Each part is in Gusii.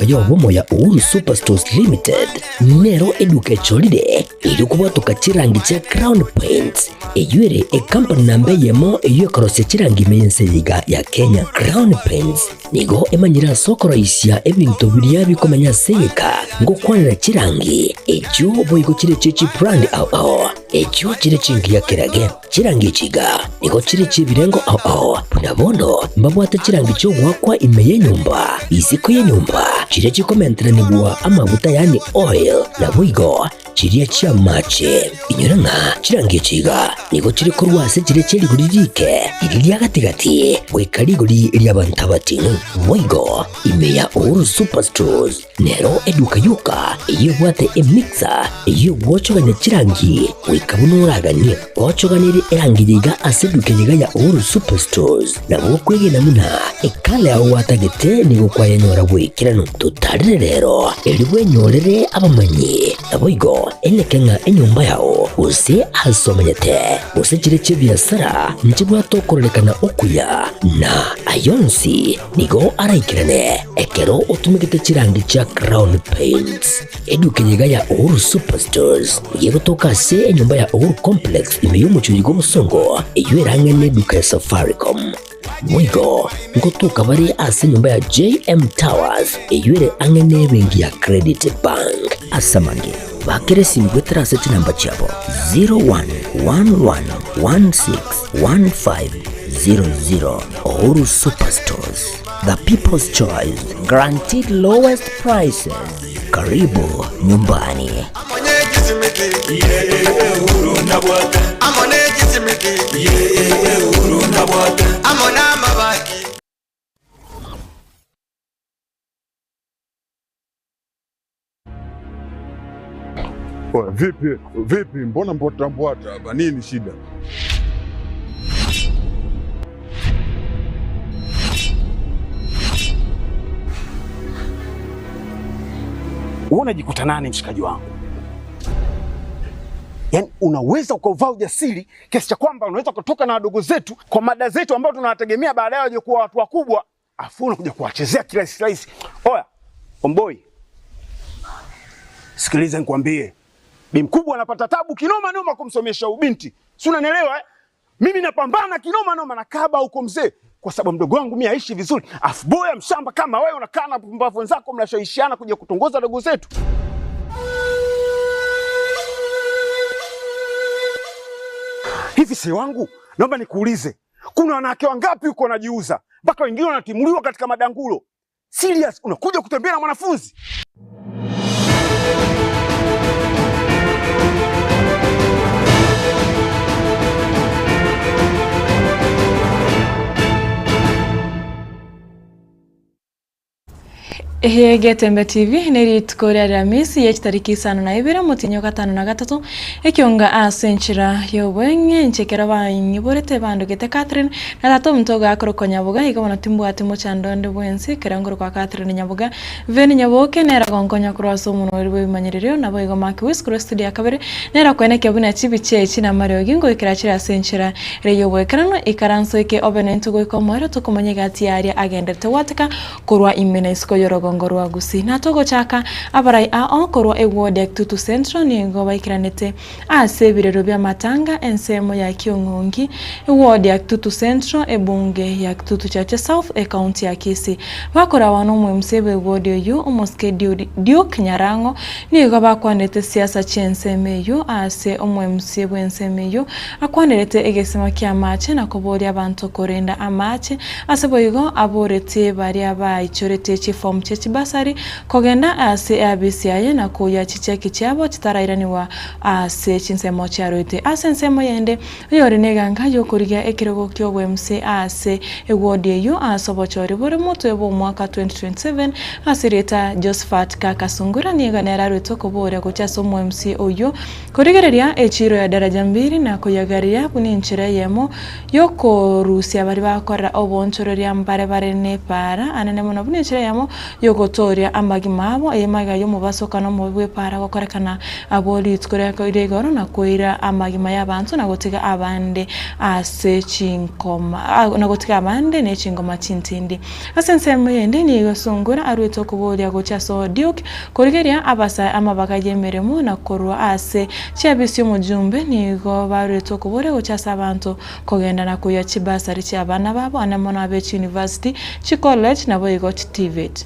eduka y'obomo ya Uhuru Superstores Limited nero eduka echorire erio kobwatoka chirangi chia Crown Paints, eyio ere ekampani namba eyemo eyio ekorosia chirangi ime y'ense eye iga ya Kenya. Crown Paints nigo emanyire ase okoroisia ebinto biria bikomenya ase egeka ngokwanera chirangi echio boigo chire chie chibrand ao ao echio chire chingiya kerage. Chirangi echi iga nigo chire chi'ebirengo ao ao, buna bono mbabwate chirangi chi'ogoakwa ime y'enyomba, isiko y'enyomba, chiria chikomenteranigwa amaguta yaani oil, naboigo chiria chi'amache. Inyora ng'a chirangi echi iga nigo chire korwa ase chiria chie rigori riike, riria ria gati-gati, goika rigori ri'abanto abating'u. Boigo ime ya Uhuru Superstores Nero eduka yoka eyio ebwate emixer eyio egwochogania chirangi goika buna oraganie. Gochoganerie erangi eye iga ase eduka eye iga ya Uhuru Superstores nabo okwegena buna ekala yao gwatagete nigo kwayenyora bw'ekeranu. Totarere rero erio bwenyorere abamanyi naboigo eneke ng'a enyomba yao gose ase omenyete gose chire chi'ebiasara nchibwate okororekana okuya na ayonsi Nigo araikerane ekero otumegete chirangi chia Crown Paints. Eduka eye iga ya Uhuru Superstores nigo egotoka ase enyomba ya Uhuru Complex ime y'omochie oyo bw'obosongo eyio erang'e neduka ya Safaricom. Boigo ngotoka bare ase enyomba ya JM Towers eyio ere ang'e nebenki ya Credit Bank. Ase amange, bakera esimi goetera ase chinamba chiabo 0111161500. Uhuru Superstores, the people's choice, guaranteed lowest prices. Karibu nyumbani. Oya, vipi vipi, mbona mbwata mbwata hapa, nini shida? Wewe unajikuta nani mshikaji wangu? Yaani unaweza ukauvaa ujasiri kiasi cha kwamba unaweza kutoka na wadogo zetu kwa mada zetu ambao tunawategemea baadaye waje kuwa watu wakubwa, afu unakuja kuwachezea kirahisi rahisi. Oya, omboi, sikiliza nikwambie, bi mkubwa anapata tabu kinoma noma kumsomesha ubinti, si unanielewa eh? Mimi napambana kinoma noma na kaba huko mzee, kwa sababu mdogo wangu mimi aishi vizuri, afu boya mshamba kama wewe unakaa na pumbavu wenzako mnashawishiana kuja kutongoza dogo zetu. Hivi si wangu, naomba nikuulize, kuna wanawake wangapi huko wanajiuza mpaka wengine wanatimuliwa katika madangulo? Serious, unakuja kutembea na mwanafunzi? Eye Getembe TV ne rituko ria Aramisi ye chitariki isano na ibere omotienyi o gatano na gatato ekionga ase enchera y'obweng'e inche ekero bainyiborete bandogete Catherine na tata omonto ogakorokwa Nyaboga igo bono timbwati mochando onde bwensi ekero nkorokwa Catherine Nyaboga Veni Nyaboke nere agonkonya korwa ase omonwa oria bw'ebimanyererio naboigo Mark Wis korwa estudio ya kabere nere okoenekia buna chibicha echi namariogi ngoikera chire ase enchera ere y'oboekeranu ikaranso eke obe nentwe goika omoerio tokomanya egati y'aria agenderete gwateka Korwa ime na isiko y'orogongo rwa Gusii. Na togochaka, abarai ao korwa eward ya Kitutu Central nigo baikeranete ase ebirero bi'amatanga ensemo ya Kiong'ongi, eward ya Kitutu Central, ebunge ya Kitutu Chache South, ecounty ya Kisii. Bakorawa n'omoMCA bw'eward oyio, omosike Duke Nyarang'o, nigo bakwanerete siasa chi'ensemo eyio ase omoMCA bw'ensemo eyio akwanerete egesima ki'amache na koboria abanto korenda amache Ase boigo aboretie baria baichorete chifomu chie chibasari kogenda ase eabisi yaye na koyia chicheki chiabo chitarairanigwa ase chinsemo chiaroete. Ase ensemo yende, oyore neganga y'okorigia ekerogo ki'obwemc ase ewodi eyio ase obochori bore motwe bw'omwaka 2027 ase erieta Josephat Kaka Sungura nigo nere arwete okoboria gochia ase omoMC oyio korigereria echiiro ya Daraja Mbili na koyagaria buna enchera eyemo Y'okorusia baria bakorera oboonchoreria mbare bare nepaara anene mono buna enchera eyemo. yogotoria amagima abo eye magega y'omobasokano omobe bw'epaara gokorekana abwo rituko ria igoro na koira amagima y'abanto na gotiga abande ase chinkoma na gotiga abande ne chingoma chintindi. Ase ensemo eyende nigo Sungura aruete okoboria gochia ase Odiok korigeria abasae amabaga y'emeremo na korwa ase chiabisi omojumbe nigo baruete okoboria gochia ase abanto kogenda na koyia chibasari chi'abana babo ane mono abe chiuniversity, chicollege naboigo chiTVET.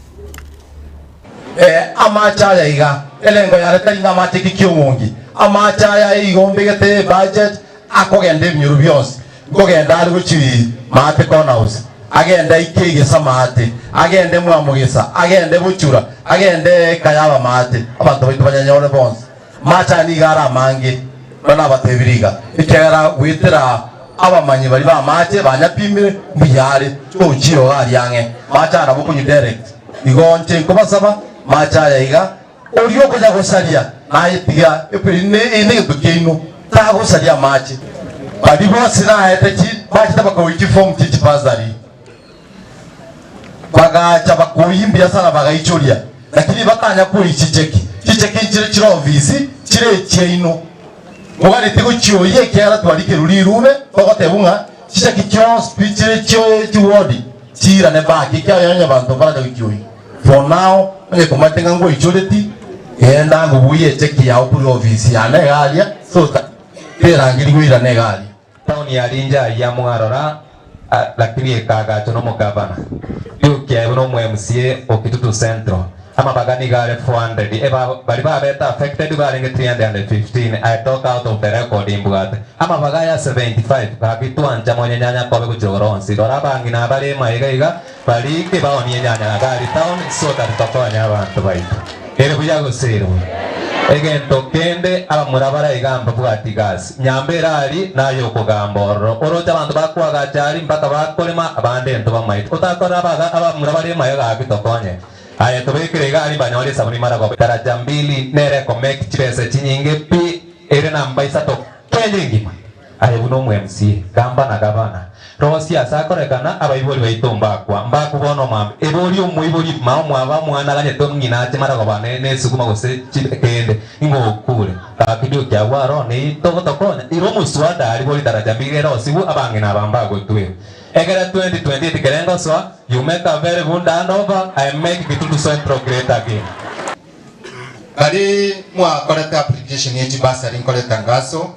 Amache aya iga, elengo yane tari ng'a amache ki ki'omongi. Amache aya igo mbegete ebudget akogenda ebinyoro bionsi. Nkogenda are gochia maate corner house, agende aike egesa maate, agende mwamogesa, agende bochura, agende kayaba maate, abanto baito banyanyore bonsi. Amache aya nigo are amange, buna nabatebirie iga, ekiagera goetera abamanyi baria b'amache banyapimire, mbuya are, tochia igo aria ang'e, mache aya nabo okonywa direct. Igo inche nkobasaba, mache aya iga, oria okonya gosaria naye tiga eye negento kiaino, tagosaria amache. Baria bonsi naete chi bachete bakaoyia chifomu chie chibasari, Bagacha bakoimbia sana bagaichoria, lakini batanya koyia chicheki. Chicheki nchire chire ofisi, chire echiaino. Moganetie gochioyia ekiagera twarikerwe rirube togotebwa ng'a chicheki chionsi pi chire chio chiwodi chiirane back ekiagera onye abanto mbaracha gochioyia. For now onye komanyete ng'a ngoichoreti, genda ngobuie echeki yao korwa ofisi yane iga aria so that terangerigwe oirane iga aria. Town ya Rinjai ya mwarora lakini ekaagachwa nomogavana Duke aye buna omo MCA o Kitutu Central. Amabaga nigo are 400 eba baria babete affected barenge 315 I talk out of the record imbwate amabaga aya 75 gaki twancha monye nyanya kobe gochia igoro onsi rora abang'ina abare maiga iga barike baonie enyanya gari town so that tokonye abanto baito. Ere buya gose ere bobe? Egento kende abamura baraiga mbabwati gasi. Nyamba ere aria naye okogamba ororo. Oroche abanto bakoagacha aria mpaka bakorema abande ento bamaete. Otakorera abaga abamura bare emaye gaki tokonye. Aye tobekere iga aria mbanyore esabuni maragoba. Daraja mbili nere ekomake chibesa chinyinge pi ere namba isato Kenya engima. Aye buna omo MCA, gamba na gabana. Rosia ase akorekana abaibori baito mbakwa, mbakwa bono omwambe. Ebori omoibori mao mwaba omwana aganyete ng'ina ache maragoba ne nesuguma gose chi kende, ing'o okure. Gaki duty abwo aro neito gotokonya, ira omoswada aria bori daraja mbili erosigwe abang'ina aba mbagotwere. Ekere 2028 kere ngosoa, you make a very good handover, I make Kitutu Central great again. Baria mwakorete application ye chibursary nkoreta ngaso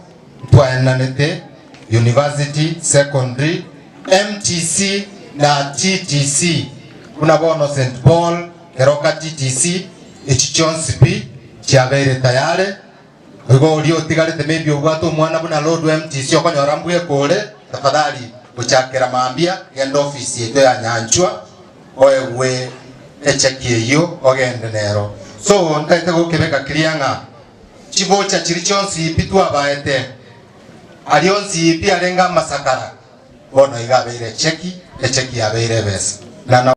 ntwaenanete University, Secondary, MTC na TTC buna bono St Paul, Keroka TTC echi chionsi pi chiabeire tayare. Igo oria otigarete maybe obwate omwana buna Lodwar MTC okonyora mbweka ore tafadhali gochakera mambia genda ofisi yaito ya Nyanchwa oegwe echeki eyio ogende nero. So ntaete gokebeka clear ng'a chivocha chiria chionsi pi twabaete aria onsi pi arenge amasakara bono iga abeire echeki, echeki yabeire ebesa. Na.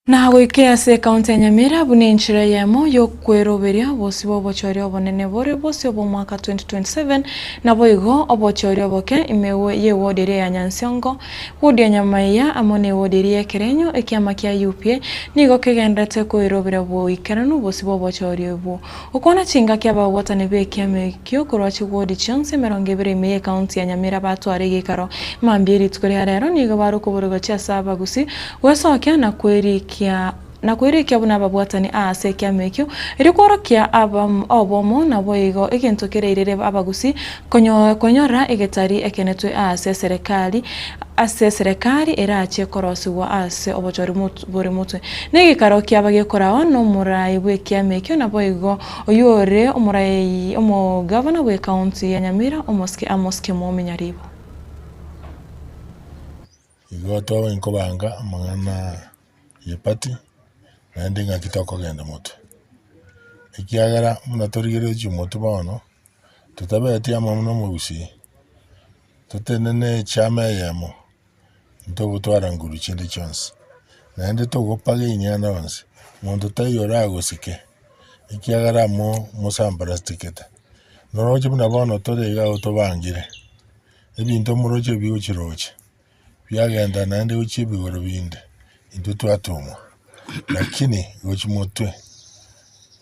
Na goika ase ekaunti ya Nyamira buna enchera eyemo y'okweroberia bosio bw'obochori obonene bore bosio bw'omwaka 2027, naboigo obochori oboke ime y'ewodi eria ya Nyansiongo, wodi ya Nyamaiya amo n'ewodi eria y'Ekerenyo, ekiama kia UPA nigo kegendererete koeroberia boikeranu bosio bw'obochori obwo. Okwana chingaki ababwatani b'ekiama ekio korwa chiwodi chionsi 20 ime y'ekaunti ya Nyamira batware egeikaro mambia erituko ria rero nigo bare okoborigwa chiase abagusi Gwesokia na kwerikia na kwerikia buna ababwatani aase ekiama ekio, erio kworokia obomo, naboigo egento kereirere abagusi konyora egetari ekenetwe aase eserekari ase eserekari erachie korosigwa ase obochori bore motwe. Negekaro kiaba gekorawa nomorai bw'ekiama ekio naboigo oyio ore omorai omogavana bw'ecounty ya Nyamira omosike Amos Kemomi Nyaribo. Igo twaba inkobanga amang'ana ye party, naende ng'aki tokogenda motwe. Ekiagera buna torigereretie omotwe bono, totabeti amo buna omogusii, totenene echama eyemo, ntogotwara nguru chinde chionsi. Naende togopaga ing'ana onsi, monto taiyo oragosike, ekiagera amo mosambarasitikete. Noroche buna bono tore iga igo tobangire. Ebinto moroche bigochiroche, biagenda naende gochia ebigoro binde. Intwe twatomwa, lakini gochia motwe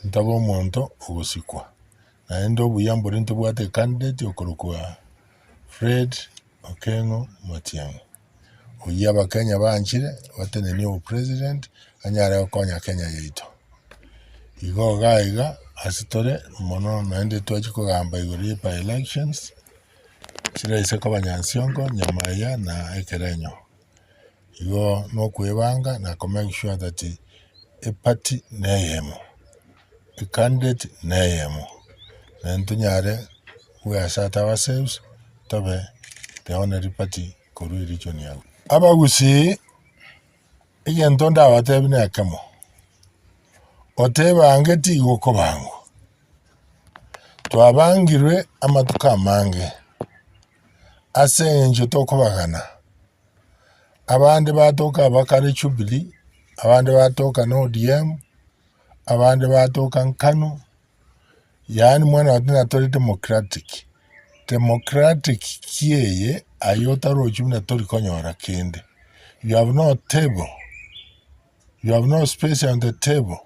ntobe omonto ogosikwa. Naende obuya mbore ntobwate ecandidate okorokwa Fred Okengo Matiang'i. Oyio abakenya banchire batenenie obopresident anyare gokonya Kenya yaito. Igo iga iga ase tore mono naende twachia kogamba igoro ye by elections, chiraise koba Nyansiongo, Nyamaiya na Ekerenyo. Igo nokwebanga na ko make sure that eparty neyemo, ecandidate neyemo, naende tonyare goeassert ourselves tobe the only party korwa eregion ya Gusii. Abagusii, egento ndabatebi nekemo, otebangeti igo okobangwa, twabangirwe amatuko amange ase eng'encho tokobagana. Abande batoka abakare Jubilee, abande batoka na ODM, abande batoka Nkanu, yaani mwana oito natore democratic. Democratic ki eye aye otarochi buna tori konyora kende. You have no table, you have no space on the table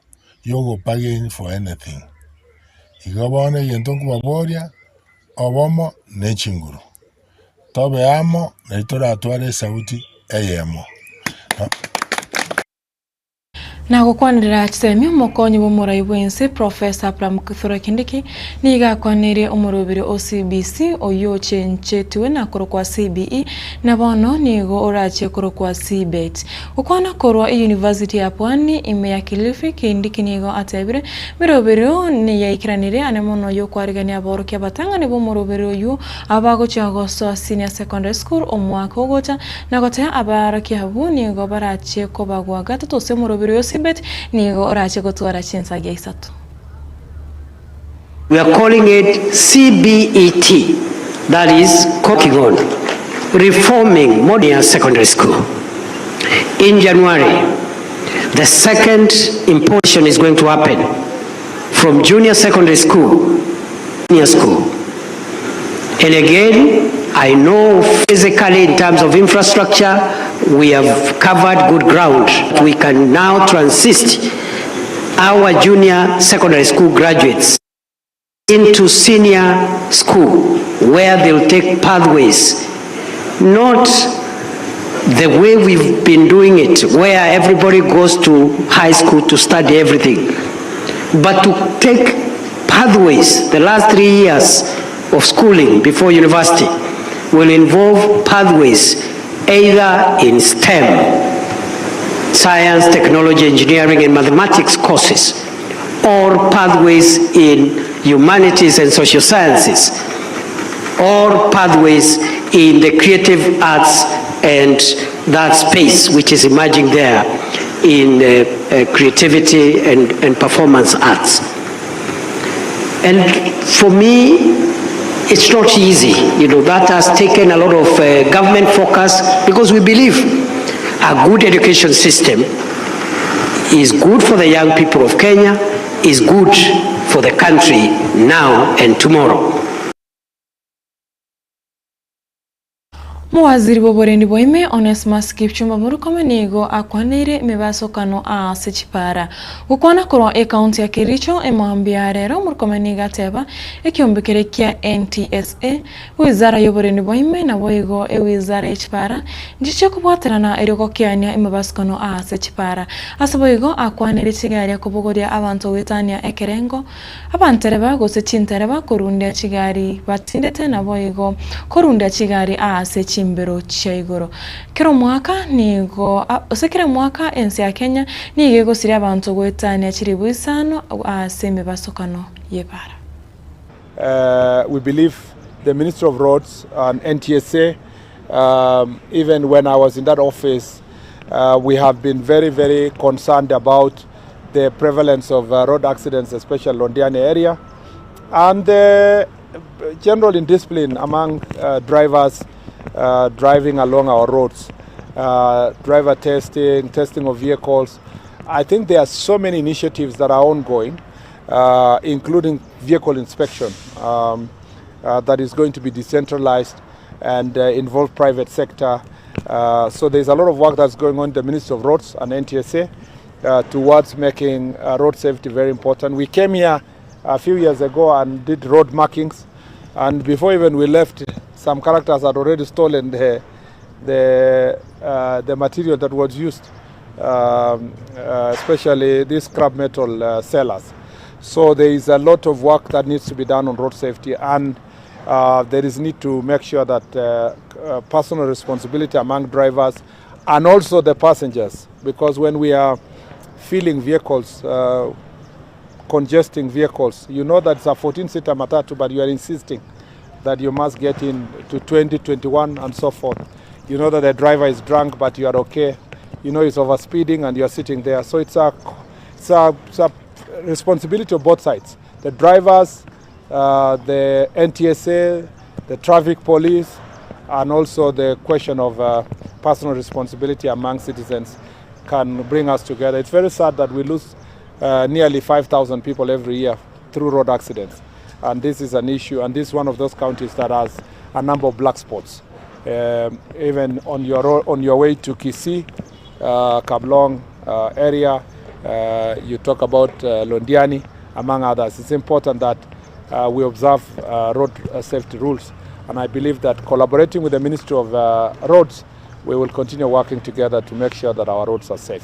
yogo bargain for anything. Igo bono egento nkobaboria, obomo ne chinguru. Tobe amo, nari toratware esauti eyemo. Na gokwanerera chisemi omokonyi bw'omorai bw'ense Professor Abraham Kithure Kindiki nigo akwaneire omorobiri o CBC oyio ochenchetwe na korokwa CBE na bono nigo orachie korokwa CBET. Gokwana korwa eyunivasiti ya Pwani ime ya Kilifi, Kindiki nigo atebire Emeroberio neyaikeranirie ane mono y'okwarigania aborokia abatang'ani b'omoroberi oyio abagochia gosoa Senior Secondary School omwaka ogocha, na goteba abaorokia abwo nigo barachie kobagwa gatato ase omoroberi oyo Sibet nigo orachie gotwara chinsagia isato. We are calling it CBET, that is working on reforming modern secondary school. In January, the second imposition is going to happen from junior secondary school, senior school. And again, I know physically in terms of infrastructure, we have covered good ground. We can now transist our junior secondary school graduates into senior school where they'll take pathways, not the way we've been doing it, where everybody goes to high school to study everything, but to take pathways. The last 3 years of schooling before university will involve pathways either in STEM, science, technology, engineering, and mathematics courses, or pathways in humanities and social sciences, or pathways in the creative arts and that space which is emerging there in creativity and performance arts. And for me, it's not easy. That has taken a lot of government focus because we believe a good education system is good for the young people of Kenya, is good for the country now and tomorrow. Mowaziri bw'oborendi bwa ime Onesmus Kipchumba Murkomen nigo akwaneire emebasokano ase chipara. Gokwana korwa ekaunti ya Kericho emambia ya rero, Murkomen nigo ateba ekiombe keria kia NTSA, wizara y'oborendi bwa ime naboigo ewizara ye chipara nchiche kobwaterana erio gokeania emebasukano ase chipara. Ase boigo akwanire chigari akobogoria abanto goetania ekerengo Abantereba gose chintereba korundia chigari batindete naboigo korundia chigari aase chimbero chia igoro. Kera omwaka nigo gose kera omwaka ense ya Kenya nigo egosiria abanto goetania chiribu isano aase emebasokano y'ebara. We believe the Ministry of Roads and NTSA, even when I was in that office, we have been very, very concerned about the prevalence of road accidents, especially Londiani area, and the general indiscipline among drivers driving along our roads, driver testing, testing of vehicles. I think there are so many initiatives that are ongoing, including vehicle inspection that is going to be decentralized and involve private sector. Uh, so there's a lot of work that's going on in the Ministry of Roads and NTSA uh, towards making uh, road safety very important. We came here a few years ago and did road markings, and before even we left, some characters had already stolen the, the, uh, the material that was used, um, uh, especially these scrap metal uh, sellers. So there is a lot of work that needs to be done on road safety and uh, there is need to make sure that uh, uh, personal responsibility among drivers and also the passengers because when we are filling vehicles, uh, congesting vehicles, you know that it's a 14-seater matatu, but you are insisting that you must get in to 20, 21 and so forth. You know that the driver is drunk, but you are okay. You know he's overspeeding and you are sitting there. So it's a, it's a, it's a responsibility of both sides. The drivers, uh, the NTSA, the traffic police, and also the question of uh, personal responsibility among citizens can bring us together. It's very sad that we lose uh, nearly 5,000 people every year through road accidents. And this is an issue, and this is one of those counties that has a number of black spots. Um, even on your, on your way to Kisii, uh, Kablong uh, area, uh, you talk about uh, Londiani, among others. It's important that uh, we observe uh, road uh, safety rules. And I believe that collaborating with the Ministry of uh, Roads, we will continue working together to make sure that our roads are safe.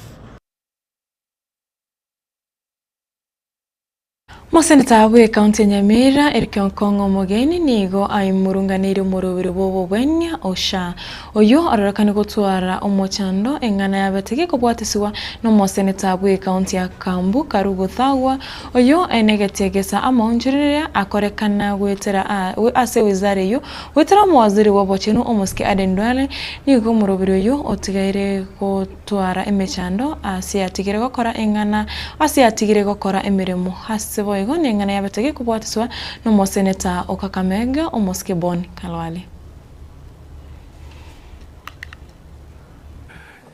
Moseneta bw'ekaunti ya Nyamira Eric Okong'o Omogeni nigo aimurunganeirie omoroberi bw'obobwania o SHA. Oyio ororekane gotwara omochando eng'ana yabete gekobwatisiwa n'omoseneta bw'ekaunti ya Kiambu Karugu Thagwa oyio aenegetie gesa amaonchoreria akorekana goetera ase ewizara eyio goetera omowaziri bw'obochenu omosike Aden Duale nigo omoroberi oyio otigaire gotwara emechando ase yatigire gokora eng'ana ase yatigire gokora emeremo ase boigo neng'ana yabete gekobwatiswa n'omoseneta o Kakamega omosike Bon Khalwale.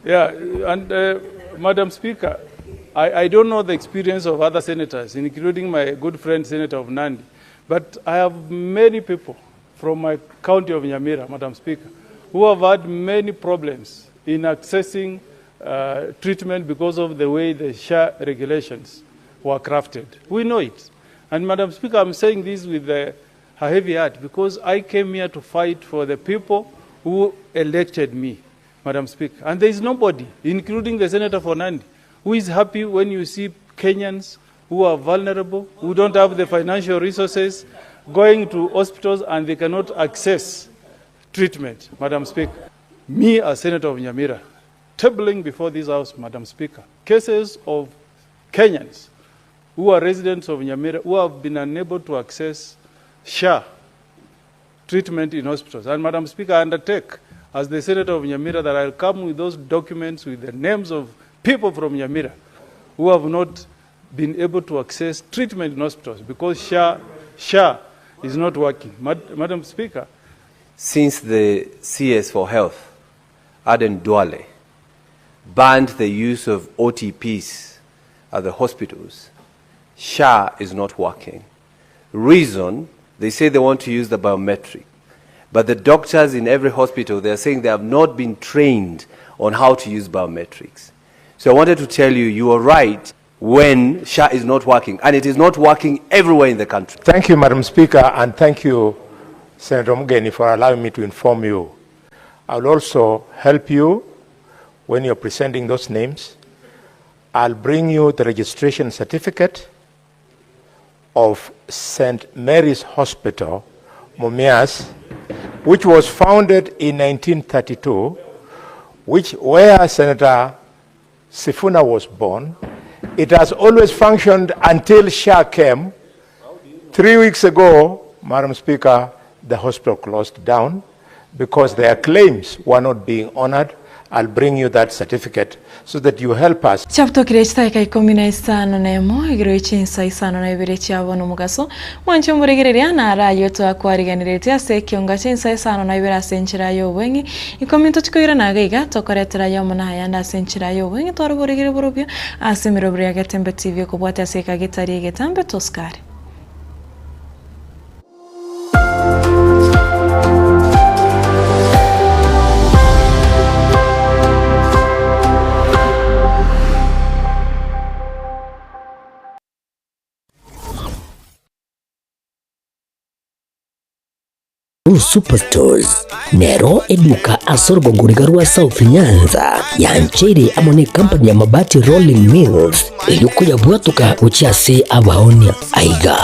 Yeah, and uh, Madam Speaker, I, I don't know the experience of other senators, including my good friend Senator of Nandi, but I have many people from my county of Nyamira, Madam Speaker, who have had many problems in accessing uh, treatment because of the way the SHA regulations were crafted. We know it. And Madam Speaker, I'm saying this with a, a heavy heart because I came here to fight for the people who elected me, Madam Speaker. And there is nobody, including the Senator for Nandi, who is happy when you see Kenyans who are vulnerable, who don't have the financial resources, going to hospitals and they cannot access treatment, Madam Speaker. Me, as Senator of Nyamira, tabling before this House, Madam Speaker, cases of Kenyans who are residents of Nyamira who have been unable to access SHA treatment in hospitals. And Madam Speaker, I undertake as the Senator of Nyamira that I'll come with those documents with the names of people from Nyamira who have not been able to access treatment in hospitals because SHA, SHA is not working. Mad Madam Speaker. Since the CS for Health, Aden Duale, banned the use of OTPs at the hospitals, SHA is not working. Reason, they say they want to use the biometric. But the doctors in every hospital, they are saying they have not been trained on how to use biometrics. So I wanted to tell you, you are right when SHA is not working, and it is not working everywhere in the country. Thank you, Madam Speaker, and thank you, Senator Mugeni, for allowing me to inform you. I will also help you when you're presenting those names. I'll bring you the registration certificate of St. Mary's Hospital, Mumias, which was founded in 1932, which where Senator Sifuna was born. It has always functioned until SHA came. 3 weeks ago, Madam Speaker, the hospital closed down because their claims were not being honored. I'll bring you that certificate so that you help us. Chiabutokire chidakika ikomi na isano na emo igoro ye chinsa isano na ibere chia bono omogaso, mwanche omoregereria naro ayio twakwariganeretie ase ekionga chinsa isano na ibere ase enchera y'obweng'e ikomi ntochikoirana iga iga tokoretera ayomo na ayande ase enchera y'obweng'e tware oboregereria borobio ase emerobrio ya Getembe TV ekobwatia ase eka getari egetambe tosikare. Uhuru Superstores nero eduka ase orogongo riga rwa South Nyanza yancheire amo ne company ya Mabati Rolling Mills erio koyabwatoka gochia ase abaonia. Aiga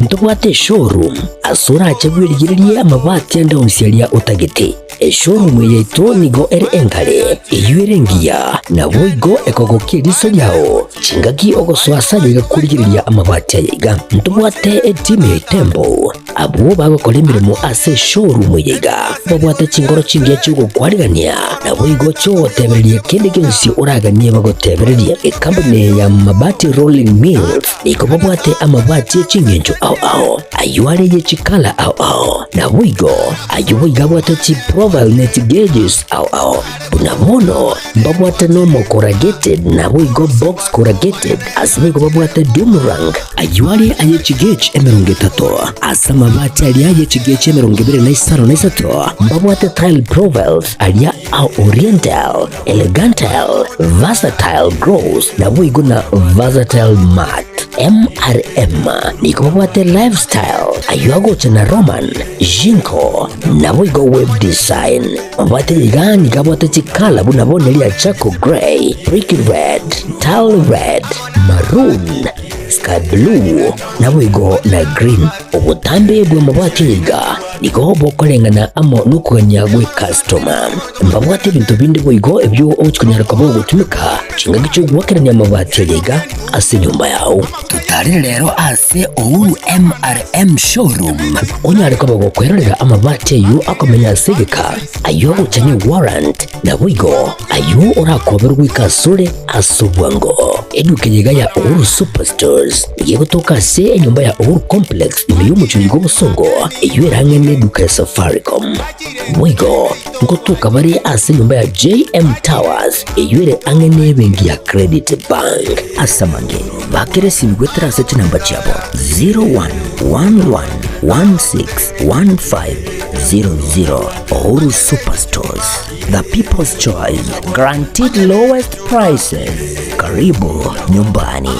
ntobwate eshowroom ase orache bwerigererie amabati ande onsi aria otagete. Eshowroom eye yaito nigo ere engare, eyio ere engiya, naboigo ekogokia eriso riao chingaki ogosoa ase aye iga korigereria amabati aye iga. Ntobwate etimu ya Itembo, abwo bagokora emeremo ase eshowroom eye iga, babwate chingoro chingiya chi'ogokwarigania, naboigo chiogotebereria kende gionsi oraganie bagotebererie. Ekampuni eye ya Mabati Rolling Mills nigo babwate amabati e ching'encho ao ao, ayio are ye chikala ao ao, naboigo Ayio boigo abwate chiprofile ne chigeges ao ao. Buna bono mbabwate normal corrugated naboigo box corrugated ase boigo babwate doom rank. Ayio are aye chigauge 30 ase amabati aria aye chigauge 23 mbabwate tile profiles aria a oriental, elegantal, versatile gloss naboigo na versatile matte. MRM nigo babwate lifestyle ayio agocha na Roman, Jinko, naboigo web design. Babwate iga nigo abwate chikala buna bono eria charcoal grey, brick red, tile red, maroon, sky blue, naboigo na green. Obotambe bw'amabati iga nigo bokoreng'ana amo nokogania gwe customer. Mbabwate ebinto binde boigo ebio ogochia konyara koba ogotumeka chingaki chi'ogoakerania amabati aya iga ase enyomba yao. Totarere rero ase Uhuru MRM Showroom onyare koba gokwerorera amabati ayio akomenya ase egeka, ayio agocha ne warrant, naboigo ayio orakoberwe goika asore ase obwango. Eduka eye iga ya Uhuru Superstores nigo egotoka ase enyomba ya Uhuru Complex ime y'omochie oyo bw'obosongo eyio erang'e neduka ya Safaricom. Boigo ngotoka bare ase enyomba ya JM Towers eyio ere ang'e nebenki ya Credit Bank. Ase amange bakere esimi goetera ase chinamba chiabo 0111161500 Uhuru Superstores, the people's choice, guaranteed lowest prices. Karibu nyumbani.